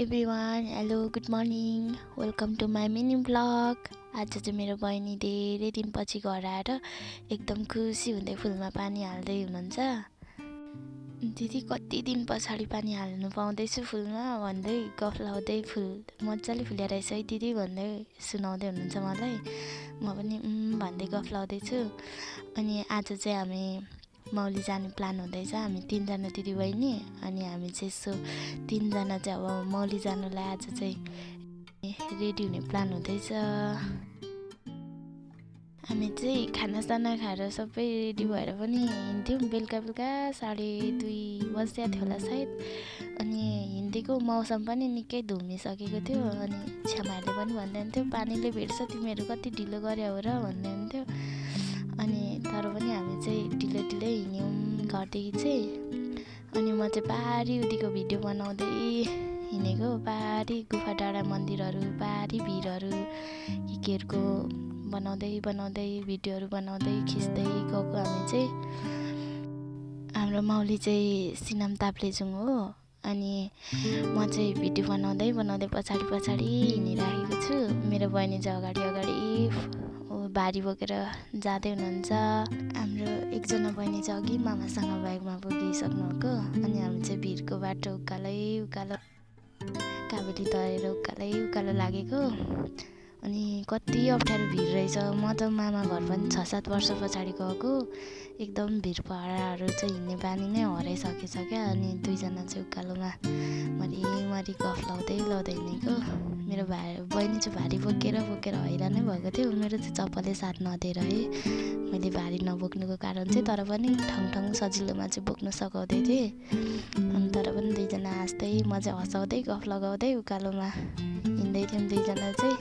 Everyone, hello good morning, welcome to my mini blog. आज चाहिँ मेरो बहिनी धेरै दिनपछि घर आएर एकदम खुसी हुँदै फुलमा पानी हाल्दै हुनुहुन्छ। दिदी कति दिन पछाडि पानी हाल्नु पाउँदैछु फुलमा भन्दै गफ लाउँदै फुल मजाले फुल्या रहेछ है दिदी भन्दै सुनाउँदै हुनुहुन्छ मलाई। म पनि भन्दै गफ लाउँदैछु। अनि आज चाहिँ हामी मौली जाने प्लान हुँदैछ। हामी 3 जना दिदीबहिनी अनि हामी चाहिँ यसो 3 जना चाहिँ अब मौली जानुलाई आज चाहिँ रेडी हुने प्लान हुँदैछ। हामी चाहिँ खानासाना खाएर सबै रेडी भएर पनि हिँड्थ्यौँ। बेलुका 2:30 बज्दै थियो होला सायद। अनि हिँडेको मौसम पनि निकै धुमिसकेको थियो। अनि छ्यामाहरूले पनि भन्दै हुन्थ्यो पानीले भेट्छ तिमीहरू कति ढिलो गरे हो र भन्दै हुन्थ्यो। अनि तर पनि हामी चाहिँ ढिलो हिँड्यौँ घरदेखि चाहिँ। अनि म चाहिँ पारी उदिको भिडियो बनाउँदै हिँडेको। पारी गुफा डाँडा मन्दिरहरू, पारी भिरहरू केहरूको बनाउँदै भिडियोहरू बनाउँदै खिच्दै गएको। हामी चाहिँ हाम्रो मौली चाहिँ सिनाम ताप्लेजुङ हो। अनि म चाहिँ भिडियो बनाउँदै पछाडि हिँडिराखेको छु। मेरो बहिनी चाहिँ अगाडि भारी बोकेर जाँदै हुनुहुन्छ। हाम्रो एकजना बहिनी चाहिँ अघि मामासँग बाइकमा पुगिसक्नुभएको। अनि हामी चाहिँ भिरको बाटो उकालो काबेली तरेर उकालो लागेको। अनि कति अप्ठ्यारो भिड रहेछ। म त मामा घर पनि 6-7 वर्ष पछाडि गएको। एकदम भिड पहराहरू चाहिँ हिँड्ने बानी नै हराइसकेछ क्या। अनि 2 जना चाहिँ उकालोमा मरी गफ लाउँदै हिँडेको। मेरो बहिनी चाहिँ भारी बोकेर हैरानै भएको थियो। मेरो चाहिँ चप्पलले साथ नदिएर है मैले भारी नबोक्नुको कारण चाहिँ। तर पनि ठाउँ सजिलोमा चाहिँ बोक्न सघाउँदै थिएँ। अनि तर पनि 2 जना हाँस्दै म चाहिँ हँसाउँदै गफ लगाउँदै उकालोमा हिँड्दै थियौँ 2 जना चाहिँ।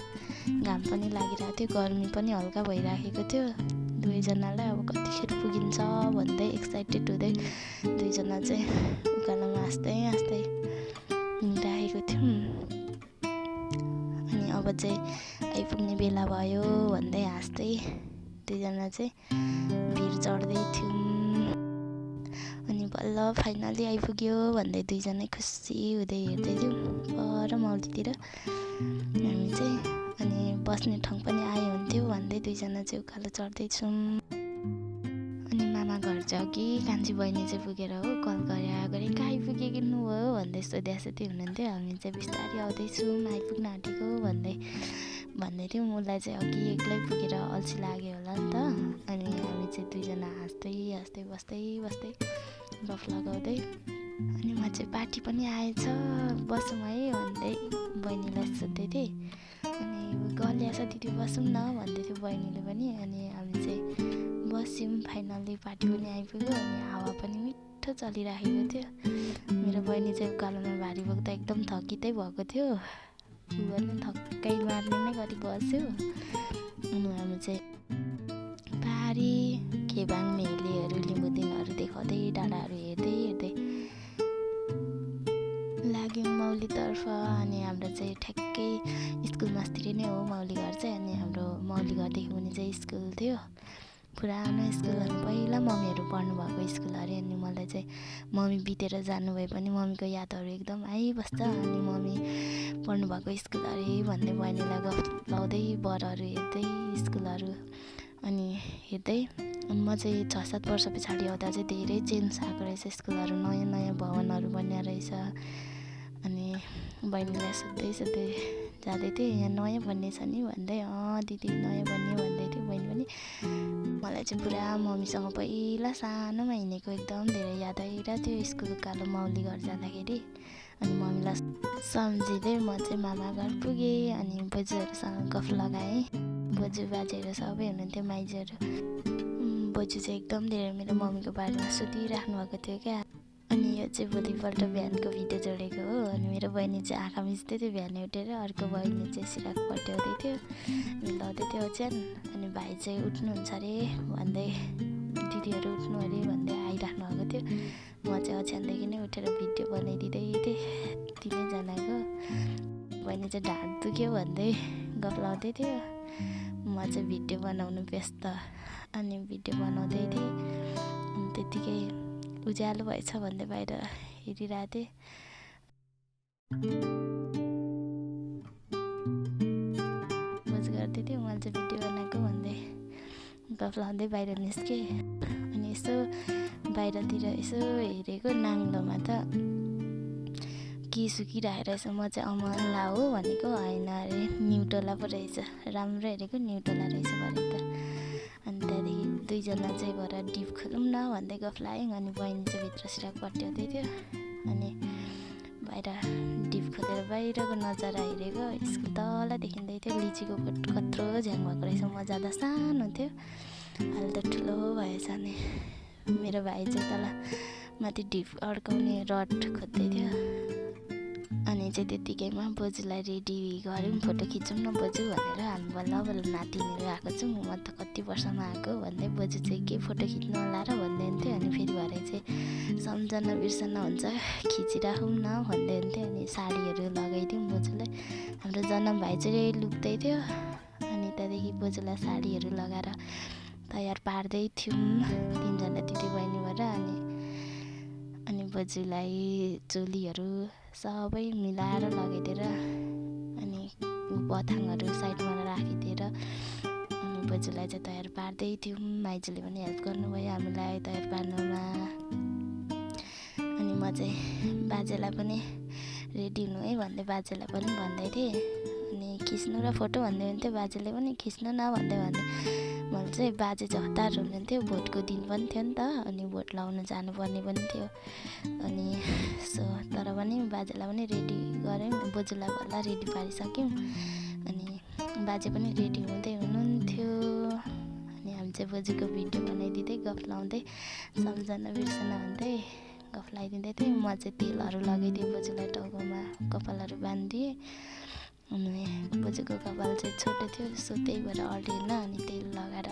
घाम पनि लागिरहेको थियो, गर्मी पनि हल्का भइराखेको थियो। 2 जनालाई अब कतिखेर पुगिन्छ भन्दै एक्साइटेड हुँदै 2 जना चाहिँ उकालोमा हाँस्दै हिँडिराखेको थियौँ। अनि अब चाहिँ आइपुग्ने बेला भयो भन्दै हाँस्दै 2 जना चाहिँ भिर चढ्दै थियौँ। अनि बल्ल फाइनली आइपुग्यो भन्दै 2 जना खुसी हुँदै हेर्दै थियौँ पर मौलीतिर हामी चाहिँ। अनि बस्ने ठाउँ पनि आयो हुन्थ्यो भन्दै 2 जना चाहिँ उकालो चढ्दैछौँ। अनि मामा घर चाहिँ अघि कान्छी बहिनी चाहिँ पुगेर हो कल गरे कहाँ आइपुगेको हो भन्दै सोधी हुनुहुन्थ्यो। हामी चाहिँ बिस्तारै आउँदैछौँ आइपुग्न आँटेको भन्दै थियौँ। उसलाई चाहिँ अघि एक्लै पुगेर अल्छी लाग्यो होला नि त। अनि हामी चाहिँ 2 जना हाँस्दै बस्दै गफ लगाउँदै। अनि म चाहिँ पार्टी पनि आएछ बसौँ है भन्दै बहिनीलाई सोध्दै थिएँ। अनि गलिया छ दिदी बसौँ न भन्दै थियो बहिनीले पनि। अनि हामी चाहिँ बस्यौँ। फाइनल्ली पार्टी पनि आइपुग्यो। अनि हावा पनि मिठो चलिराखेको थियो। मेरो बहिनी चाहिँ उकालोमा भारी बोक्दा एकदम थकितै भएको थियो। ऊ पनि थक्कै मार्ने नै गरी बस्यो। अनि हामी चाहिँ पारी खेबाङ मेलेहरू लिम्बुदिनहरू देखाउँदै डाँडाहरू हेर्दै लाग्यौँ मौलीतर्फ। अनि हाम्रो चाहिँ ठ्याक्कै स्कुल मस्तिर नै हो मौली घर चाहिँ। अनि हाम्रो मौली घरदेखि मुनि चाहिँ स्कुल थियो, पुरानो स्कुल। अनि पहिला मम्मीहरू पढ्नु भएको स्कुल अरे। अनि मलाई चाहिँ मम्मी बितेर जानुभए पनि मम्मीको यादहरू एकदम आइबस्छ। अनि मम्मी पढ्नु भएको स्कुल अरे भन्दै बहिनीलाई गफ लाउँदै बरहरू हेर्दै स्कुलहरू अनि हेर्दै। अनि म चाहिँ 6-7 वर्ष पछाडि आउँदा चाहिँ धेरै चेन्ज आएको रहेछ। स्कुलहरू नयाँ भवनहरू बनिया रहेछ। अनि बहिनीलाई सोध्दै जाँदै थिएँ यहाँ नयाँ बन्ने छ नि भन्दै। दिदी नयाँ बन्ने भन्दै थियो बहिनी पनि। मलाई चाहिँ पुरा मम्मीसँग पहिला सानोमा हिँडेको एकदम धेरै याद आइरहेको थियो स्कुल उकालो मौली घर जाँदाखेरि। अनि मम्मीलाई सम्झिँदै म चाहिँ मामा घर पुगेँ। अनि बोजूहरूसँग गफ लगाएँ। बोजू बाजेहरू सबै हुनुहुन्थ्यो माइजूहरू। बोजू चाहिँ एकदम धेरै मेरो मम्मीको बारेमा सोधिराख्नु भएको थियो क्या। अनि यो चाहिँ भोलिपल्ट बिहानको भिडियो जोडेको हो। अनि मेरो बहिनी चाहिँ आँखा मिच्दै थियो बिहान उठेर। अर्को बहिनी चाहिँ सिराक पट्याउँदै थियो, मिलाउँदै थियो ओछ्यान। अनि भाइ चाहिँ उठ्नुहुन्छ अरे भन्दै दिदीहरू उठ्नु अरे भन्दै आइराख्नु भएको थियो। म चाहिँ ओछ्यानदेखि नै उठेर भिडियो बनाइदिँदै थिएँ 3 जनाको। बहिनी चाहिँ ढाड दुख्यो भन्दै गफ लाउँदै थियो। म चाहिँ भिडियो बनाउनु व्यस्त। अनि भिडियो बनाउँदै थिएँ। अनि त्यतिकै उज्यालो भएछ भन्दै बाहिर हेरिरहेको थिएँ। गफ लाउँदै बाहिर निस्केँ। अनि यसो बाहिरतिर यसो हेरेको नाङ्लोमा त के सुकिरहेको रहेछ। म चाहिँ अमला हो भनेको, होइन अरे न्युटोला पो रहेछ। राम्रो हेरेको न्युटोला रहेछ भरे त। अनि त्यहाँदेखि दुईजना चाहिँ भएर डिप खोलौँ न भन्दै गफ लाग्यौँ। अनि बहिनी चाहिँ भित्रसिर पट्याउँदै थियो। अनि बाहिर डिप खोलेर बाहिरको नजारा हेरेको, स्कुल तल देखिँदै थियो। लिचीको बोट कत्रो झ्याङ भएको रहेछ। म जाँदा सानो थियो, अहिले त ठुलो भएछ। अनि मेरो भाइ चाहिँ तल माथि डिप अड्काउने रड खोज्दै थियो। अनि चाहिँ त्यतिकैमा बोजूलाई रेडी गऱ्यौँ, फोटो खिचौँ न बोजू भनेर। हामी बल्ल बल्ल नातिनीहरू आएको छौँ, म त कति वर्षमा आएको भन्दै बोजू चाहिँ के फोटो खिच्नु होला र भन्दै हुन्थ्यो। अनि फेरि भरे चाहिँ सम्झना बिर्सना हुन्छ, खिचिराखौँ न भन्दै हुन्थ्यो। अनि साडीहरू लगाइदिउँ बोजूलाई। हाम्रो जन्म भाइ चाहिँ लुक्दै थियो। अनि त्यहाँदेखि बोजूलाई साडीहरू लगाएर तयार पार्दै थियौँ तिनजना दिदी बहिनी भएर। अनि बोजूलाई चोलीहरू सबै मिलाएर लगाइदिएर अनि बथाङहरू साइडमा राखिदिएर अनि बोजूलाई चाहिँ तयार पार्दै थियौँ। माइजूले पनि हेल्प गर्नुभयो हामीलाई तयार पार्नुमा। अनि म चाहिँ बाजेलाई पनि रेडी हुनु है भन्दै बाजेलाई पनि भन्दै थिएँ। अनि खिच्नु र फोटो भन्दै हुन्थ्यो, बाजेले पनि खिच्नु न भन्दै मैले चाहिँ बाजे चाहिँ हतार हुनुहुन्थ्यो। भोटको दिन पनि थियो नि त, अनि भोट लाउनु जानुपर्ने पनि थियो। अनि तर पनि बाजेलाई पनि रेडी गऱ्यौँ, बोजूलाई बल्ल रेडी पारिसक्यौँ। अनि बाजे पनि रेडी हुँदै हुनुहुन्थ्यो। अनि हामी चाहिँ बोजूको भिडियो बनाइदिँदै गफ लाउँदै सम्झना बिर्सना भन्दै गफ लगाइदिँदै थिएँ। म चाहिँ तेलहरू लगाइदिएँ बोजूलाई, टाउकोमा कपालहरू बाँधिदिएँ। अनि बोजूको कपाल चाहिँ छोटो थियो, सो त्यही भएर अडिएन। अनि तेल लगाएर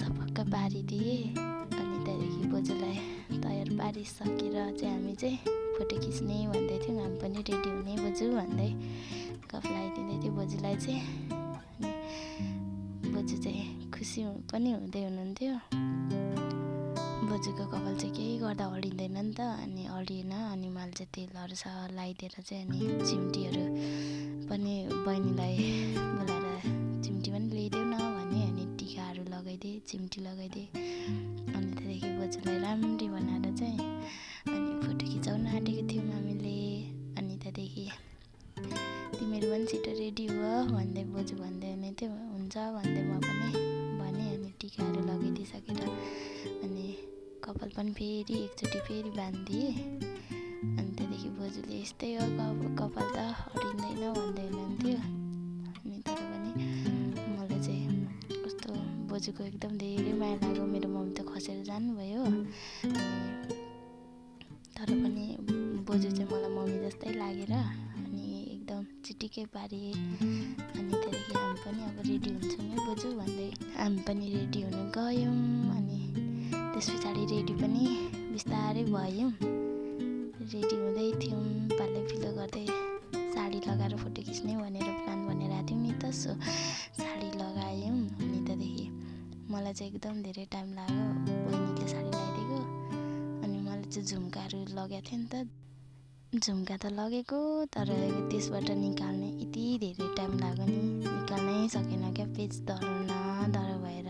सपक्क पारिदिएँ। अनि त्यहाँदेखि बोजूलाई तयार पारिसकेर चाहिँ हामी चाहिँ फोटो खिच्ने भन्दै थियौँ। हामी पनि रेडी हुने बोजू भन्दै गफ लगाइदिँदै थियो बोजूलाई चाहिँ। अनि बोजू चाहिँ खुसी पनि हुँदै हुनुहुन्थ्यो। बोजूको कपाल चाहिँ केही गर्दा अडिँदैन नि त, अनि अडिएन। अनि मैले चाहिँ तेलहरू लगाइदिएर चाहिँ अनि चिम्टीहरू पनि बहिनीलाई बोलाएर चिम्टी पनि ल्याइदेऊ न भने। अनि टिकाहरू लगाइदिएँ, चिम्टी लगाइदिएँ। अनि त्यहाँदेखि बोजूलाई राम्ररी बनाएर चाहिँ अनि फोटो खिचाउन आँटेको थियौँ हामीले। अनि त्यहाँदेखि तिमीहरू पनि छिटो रेडी हो भन्दै बोजू भन्दै हुनुहुन्थ्यो। हुन्छ भन्दै म पनि भनेँ। अनि टिकाहरू लगाइदिइसकेर अनि कपाल पनि फेरि एकचोटि फेरि बाँधिदिएँ। अनि त्यहाँदेखि बोजूले यस्तै हो कपाल त अडिँदैन भन्दै हुनुहुन्थ्यो। अनि तर पनि मलाई चाहिँ कस्तो बोजूको एकदम धेरै माया लाग्यो। मेरो मम्मी त खसेर जानुभयो। तर पनि बोजू चाहिँ मलाई मम्मी जस्तै लागेर अनि एकदम चिटिकै पारिए। अनि त्यहाँदेखि हामी पनि अब रेडी हुन्छौँ है बोजू भन्दै हामी पनि रेडी हुनु गयौँ। अनि त्यस पछाडि रेडी पनि बिस्तारै भयौँ। रेडी हुँदै थियौँ, पालै पिलो गर्दै साडी लगाएर फोटो खिच्ने भनेर प्लान बनाइरहेको थियौँ नि त। सो साडी लगायौँ। अनि त्यहाँदेखि मलाई चाहिँ एकदम धेरै टाइम लाग्यो, बहिनीले साडी लगाइदिएको। अनि मैले चाहिँ झुम्काहरू लगाएको थिएँ नि त। झुम्का त लगेको, तर त्यसबाट निकाल्ने यति धेरै टाइम लाग्यो नि, निकाल्नै सकेन क्या, पेज दर भएर।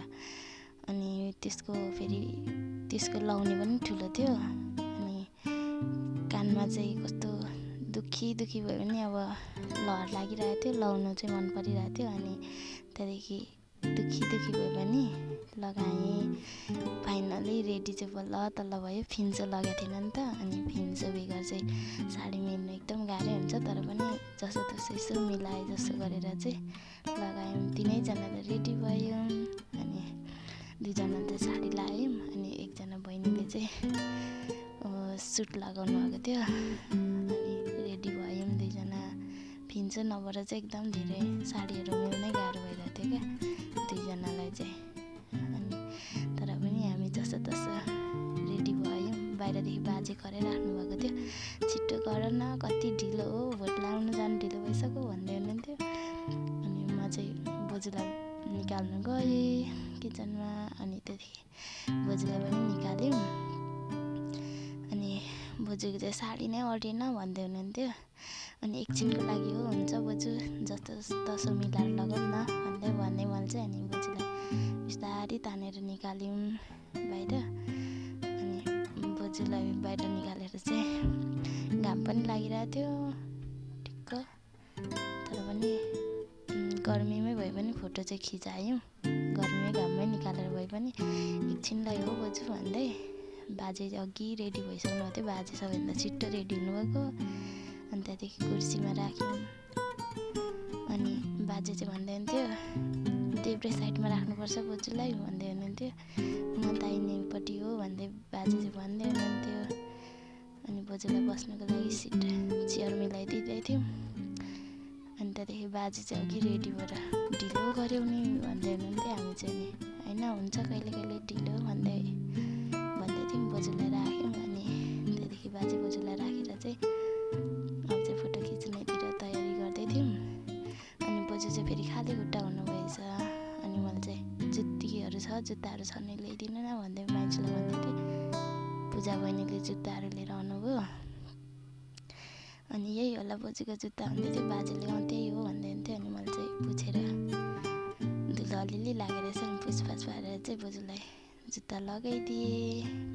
अनि त्यसको लाउने पनि ठुलो थियो। अनि कानमा चाहिँ कस्तो दुखी भयो भने अब लहर लागिरहेको थियो, लाउनु चाहिँ मन परिरहेको थियो। अनि त्यहाँदेखि दुखी भयो भने लगाएँ। फाइनली रेडी चाहिँ बल्ल तल्ल भयो। फिन्चो लगाएको थिएन नि त। अनि फिन्चो बेगर चाहिँ साडी मिल्नु एकदम गाह्रै हुन्छ। तर पनि जसो तसो यसो मिलाए जसो गरेर चाहिँ लगायौँ। तिनैजनाले रेडी भयौँ। अनि दुईजनाले चाहिँ साडी लगायौँ। अनि एकजना बहिनीले चाहिँ सुट लगाउनु भएको थियो। अनि रेडी भयौँ दुईजना। फिन्चो नभएर चाहिँ एकदम धेरै साडीहरू मिल्नै गाह्रो भइरहेको थियो क्या दुईजनालाई चाहिँ। अनि तर पनि हामी जसो तसो रेडी भयौँ। बाहिरदेखि बाजे कराइराख्नु भएको थियो, छिट्टो गर न, कति ढिलो हो, भोट लाउनु जानु ढिलो भइसक्यो भन्दै हुनुहुन्थ्यो। अनि म चाहिँ बोजूलाई निकाल्नु गएँ किचनमा। अनि त्यहाँदेखि बोजूलाई पनि निकाल्यौँ। अनि बोजूको चाहिँ साडी नै अडिएन भन्दै हुनुहुन्थ्यो। अनि एकछिनको लागि हो हुन्छ बोजू, जस्तो तसो मिलाएर लगाउँ न भन्दै मैले चाहिँ अनि बोजूलाई बिस्तारै तानेर निकाल्यौँ बाहिर। अनि बोजूलाई बाहिर निकालेर चाहिँ घाम पनि लागिरहेको थियो ठिक्क, तर पनि गर्मीमै भए पनि फोटो चाहिँ खिचायौँ। गर्मीमै घाममै निकालेर भए पनि एकछिनलाई हो बोजू भन्दै बाजे अघि रेडी भइसक्नु भएको थियो। बाजे सबैभन्दा छिट्टो रेडी हुनुभएको। अनि त्यहाँदेखि कुर्सीमा राख्यौँ। अनि बाजे चाहिँ भन्दै हुन्थ्यो देब्रे साइडमा राख्नुपर्छ बोजूलाई भन्दै हुनुहुन्थ्यो। म दाहिनेपट्टि हो भन्दै बाजे चाहिँ भन्दै हुनुहुन्थ्यो। अनि बोजूलाई बस्नको लागि सिट चेयर मिलाइदिँदै थियौँ। अनि त्यहाँदेखि बाजे चाहिँ अघि रेडी भएर ढिलो गऱ्यौ नि भन्दै हुनुहुन्थ्यो। हामी चाहिँ नि होइन हुन्छ कहिले कहिले ढिलो भन्दै थियौँ। बोजूलाई राख्यौँ। अनि त्यहाँदेखि बाजे बोजूलाई राखेर चाहिँ अब चाहिँ फोटो खिच्नेतिर तयारी गर्दै थियौँ। अनि बोजू चाहिँ फेरि खाली खुट्टा हुनुभएछ। अनि मैले चाहिँ जुत्तीहरू छ जुत्ताहरू छ नि ल्याइदिनु न भन्दै मान्छेलाई भन्दै थिएँ। पूजा बहिनीले जुत्ताहरू लिएर आउनुभयो। अनि यही होला बोजूको जुत्ता भन्दै थियो। बाजेले त्यही हो भन्दै हुन्थ्यो। अनि मैले चाहिँ पुछेर धुलो अलिअलि लागेर चाहिँ पुछपाछ पारेर चाहिँ बोजूलाई जुत्ता लगाइदिएँ।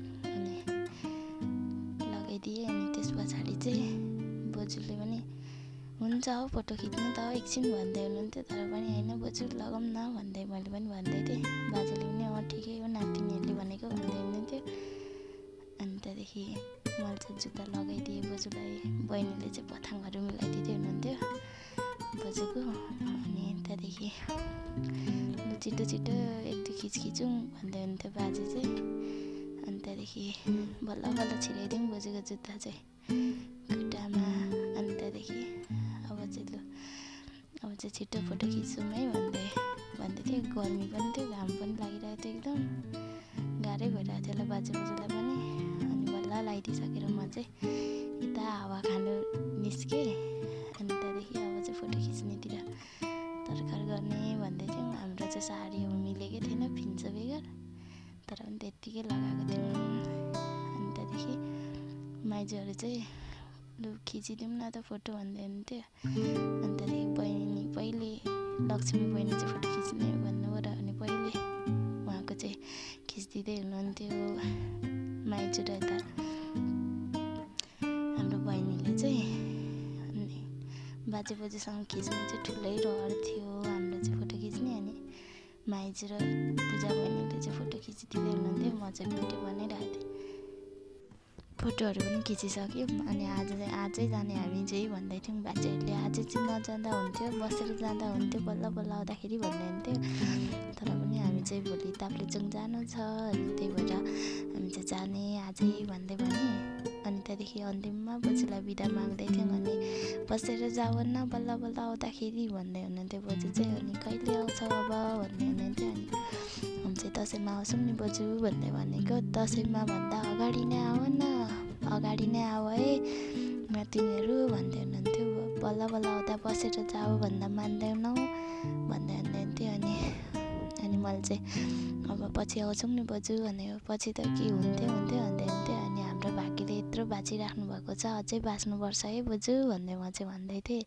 अनि त्यस पछाडि चाहिँ बोजूले पनि हुन्छ हो फोटो खिच्नु त हो एकछिन भन्दै हुनुहुन्थ्यो। तर पनि होइन बोजू लगाउँ न भन्दै मैले पनि भन्दै थिएँ। बाजेले पनि ठिकै हो नातिनीहरूले भनेको भन्दै हुनुहुन्थ्यो। अनि त्यहाँदेखि मैले चाहिँ जुत्ता लगाइदिएँ बोजूलाई। बहिनीले चाहिँ पथाङहरू मिलाइदिँदै हुनुहुन्थ्यो बोजूको। अनि त्यहाँदेखि छिटो छिटो एक दुई खिचौँ भन्दै हुन्थ्यो बाजे चाहिँ। अनि त्यहाँदेखि बल्ल बल्ल छिराइदिउँ बोजूको जुत्ता चाहिँ खुट्टामा। अनि त्यहाँदेखि अब चाहिँ छिटो फोटो खिचौँ है भन्दै थियो। गर्मी पनि थियो घाम पनि लागिरहेको थियो एकदम गाह्रै भइरहेको थियो होला बाजे बोजूलाई पनि। अनि बल्ल लगाइदिइसकेर म चाहिँ यता हावा खानु निस्केँ। अनि त्यहाँदेखि अब चाहिँ फोटो खिच्नेतिर तरकार गर्ने भन्दै थियौँ। हाम्रो चाहिँ साडी अब मिलेकै थिएन फिन्छ बेगर, तर पनि त्यत्तिकै लगाएको थियौँ। अनि त्यहाँदेखि माइजूहरू चाहिँ लु खिचिदिउँ न त फोटो भन्दै हुन्थ्यो। अनि त्यहाँदेखि बहिनी पहिले लक्ष्मी बहिनी चाहिँ फोटो खिच्ने भन्नुभयो र अनि पहिले उहाँको चाहिँ खिचिदिँदै हुनुहुन्थ्यो माइजू र यता हाम्रो बहिनीले चाहिँ। अनि बाजे बोजूसँग खिच्ने चाहिँ ठुलै रहर थियो हाम्रो चाहिँ फोटो खिच्ने। अनि माइजू र पूजा बहिनीले चाहिँ फोटो खिचिदिँदै हुनुहुन्थ्यो। म चाहिँ भिडियो बनाइरहेको थिएँ। फोटोहरू पनि खिचिसक्यौँ। अनि आजै जाने हामी चाहिँ भन्दै थियौँ। बाजेहरूले आज चाहिँ नजाँदा हुन्थ्यो बसेर जाँदा हुन्थ्यो बल्ल बल्ल आउँदाखेरि भन्दै हुन्थ्यो। तर पनि हामी चाहिँ भोलि ताप्लेजुङ जानु छ। अनि त्यही भएर हामी चाहिँ जाने आजै भन्दै भने। अनि त्यहाँदेखि अन्तिममा बोजूलाई बिदा माग्दै थियौँ। अनि बसेर जाउन्न बल्ल बल्ल आउँदाखेरि भन्दै हुनुहुन्थ्यो बोजू चाहिँ। अनि कहिले आउँछ अब भन्दै हुनुहुन्थ्यो। अनि हामी चाहिँ दसैँमा आउँछौँ नि बोजू भन्दै भनेको। दसैँमा भन्दा अगाडि नै आऊ न, अगाडि नै आऊ है तिमीहरू भन्दै हुनुहुन्थ्यो। बल्ल बल्ल आउँदा बसेर जाऊ भन्दा मान्दैनौ भन्दै हुनुहुन्थ्यो। अनि मैले चाहिँ अब पछि आउँछौँ नि बोजू भनेको। पछि त के हुन्थ्यो भन्दै हुन्थ्यो। अनि हाम्रो भाग्यले यत्रो बाँचिराख्नु भएको छ अझै बाँच्नुपर्छ है बोजू भन्दै म चाहिँ भन्दै थिएँ।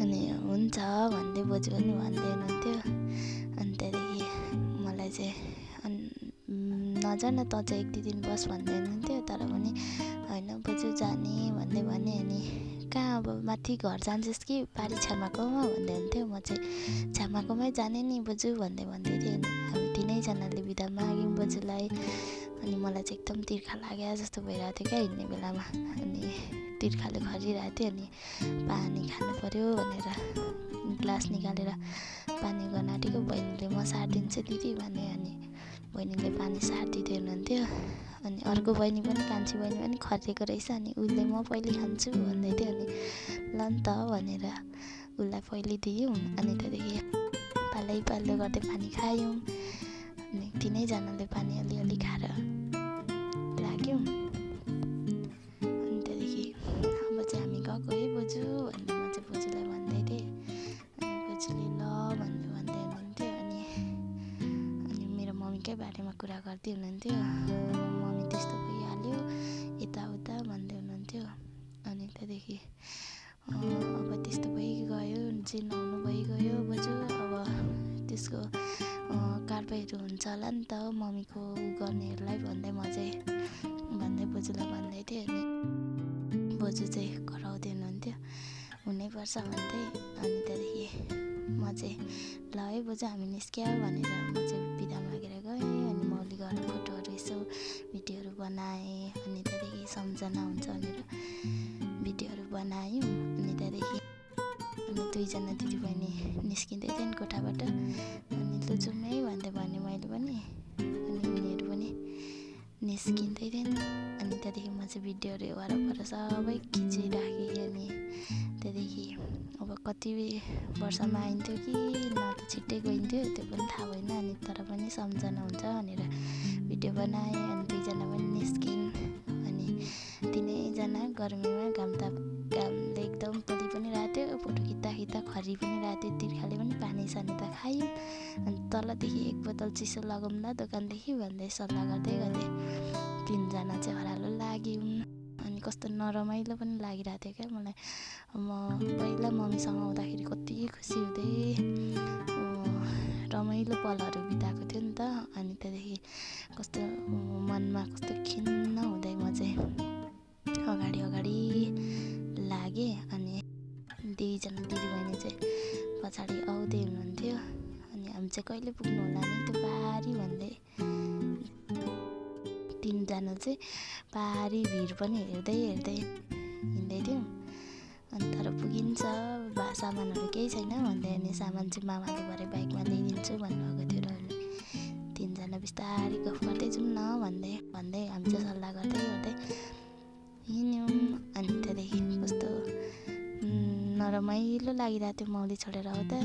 अनि हुन्छ भन्दै बोजू पनि भन्दै हुनुहुन्थ्यो। अनि त्यहाँदेखि मलाई चाहिँ नजान त चाहिँ एक दुई दिन बस भन्दै हुनुहुन्थ्यो। तर पनि होइन बोजू जाने भन्दै भने। अनि कहाँ अब माथि घर जान्छस् कि पारी छ्यामाकोमा भन्दै हुन्थ्यो। म चाहिँ छ्यामाकोमै जाने नि बोजू भन्दै थिएँ। अनि हामी तिनैजनाले बिदा माग्यौँ बोजूलाई। अनि मलाई चाहिँ एकदम तिर्खा लाग्यो जस्तो भइरहेको थियो क्या हिँड्ने बेलामा। अनि तिर्खाले खरिरहेको थियो। अनि पानी खानु पऱ्यो भनेर ग्लास निकालेर पानी गर्न आँटेको। बहिनीले म सारिदिन्छु दिदी भने। अनि बहिनीले पानी सारिदिँदै हुनुहुन्थ्यो। अनि अर्को बहिनी पनि कान्छी बहिनी पनि खरिएको रहेछ। अनि उसले म पहिले खान्छु भन्दै थियो। अनि ल नि त भनेर उसलाई पहिले दियौँ। अनि त्यहाँदेखि पालो गर्दै पानी खायौँ। अनि तिनैजनाले पानी अलिअलि खाएर लाग्यौँ। अनि त्यहाँदेखि अब चाहिँ हामी गएको है बोजू भन्दै म चाहिँ बोजूलाई भन्दै थिएँ। अनि बोजूले ल भन्दै हुनुहुन्थ्यो। अनि मेरो मम्मीकै बारेमा कुरा गर्दै हुनुहुन्थ्यो। मम्मी त्यस्तो भइहाल्यो यताउता भन्दै हुनुहुन्थ्यो। अनि त्यहाँदेखि अब त्यस्तो भइगयो जे नहुनु भइगयो बोजू। अब त्यसको होला नि त मम्मीको गर्नेहरूलाई भन्दै म चाहिँ भन्दै बोजूलाई भन्दै थिएँ। अनि बोजू चाहिँ कराउँदै हुनुहुन्थ्यो, हुनैपर्छ भन्दै। अनि त्यहाँदेखि म चाहिँ ल है बोजू हामी निस्क्या भनेर म चाहिँ बिदा मागेर गएँ। अनि मौली गएर फोटोहरू यसो भिडियोहरू बनाएँ। अनि त्यहाँदेखि सम्झना हुन्छ भनेर भिडियोहरू बनायौँ। अनि त्यहाँदेखि अनि 2जना दिदीबहिनी निस्किँदै थिएँ कोठाबाट। अनि लु जाउँ है भन्दै भने मैले पनि, अनि उनीहरू पनि निस्किँदै थिएँ। अनि त्यहाँदेखि म चाहिँ भिडियोहरू वरपर सबै खिचिराखेँ। अनि त्यहाँदेखि अब कति वर्षमा आइन्थ्यो कि न त छिट्टै गइन्थ्यो त्यो पनि थाहा भएन। अनि तर पनि सम्झना हुन्छ भनेर भिडियो बनाएँ। अनि 2जना पनि निस्किन्। अनि 3जना गर्मीमा घामले एकदम पोली पनि रहेको थियो, फोटो खिच्दा खरी पनि रहेको थियो, तिर्खाले पनि पानी सानी त खायौँ। अनि तलदेखि 1 बोतल चिसो लगाउँला दोकानदेखि भन्दै सल्लाह गर्दै 3जना चाहिँ हरालो लाग्यौँ। अनि कस्तो नरमाइलो पनि लागिरहेको थियो क्या मलाई। म पहिला मम्मीसँग आउँदाखेरि कति खुसी हुँदै रमाइलो पलहरू बिताएको थियो नि त। अनि त्यहाँदेखि कस्तो मनमा कस्तो खिन्न हुँदै म चाहिँ अगाडि लागेँ। अनि 2जना दिदीबहिनी चाहिँ पछाडि आउँदै हुनुहुन्थ्यो। अनि हामी चाहिँ कहिले पुग्नु होला नि त्यो पारी भन्दै 3जना चाहिँ पारी भिर पनि हेर्दै हिँड्दै थियौँ। अनि तर पुगिन्छ सामानहरू केही छैन भन्दै। अनि सामान चाहिँ मामाले भरे बाइकमा ल्याइदिन्छु भन्नुभएको थियो र 3जना बिस्तारै गफ गर्दै जाउँ न भन्दै हामी चाहिँ सल्लाह गर्दै हिँड्यौँ। अनि त्यहाँदेखि कस्तो नरमाइलो लागिरहेको थियो मौली छोडेर आउँदा।